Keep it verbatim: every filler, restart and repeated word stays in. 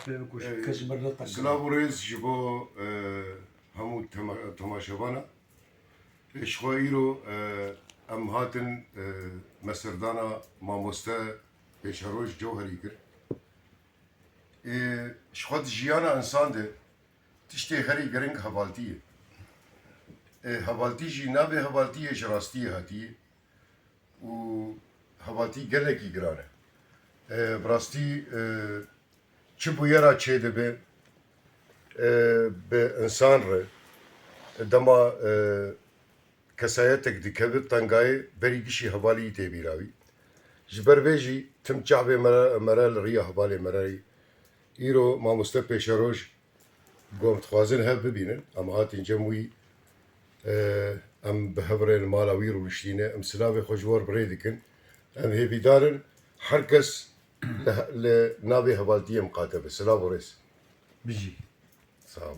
Ee, silav û rêz ji bo, e, hemû tema-, temaşevana. Ê, ji xwe îro, e, em hatin, e, meserdana mamoste Pêşeroj Cewherî kir. Ê, ji xwe di jiyana însan de tiştê herî giring hevaltî ye. Ê, hevaltî jî navê hevaltiyê ji rastiyê hatiye û hevaltî gelekî giran e. Ê, bi rastî, e, çi bûyera çêdibe, e, bi însan re, dema, e, kesayetek dikeve tengayê, berî gişî hevalî tê bîra wî. Ji ber vê jî tim çavê me re, me re li riya hevalê me re yî. Îro mamoste Pêşeroj ku em dixwazin hev bibînin, em hatin cem wî, e, em bi hev re li mala wî rûniştîne, em silavê xwe ji we re bi rê dikin. Em hêvîdar in her kes li, li navê hevaltiyê miqate be. Silav û rêz. Bijî. Sağ ol.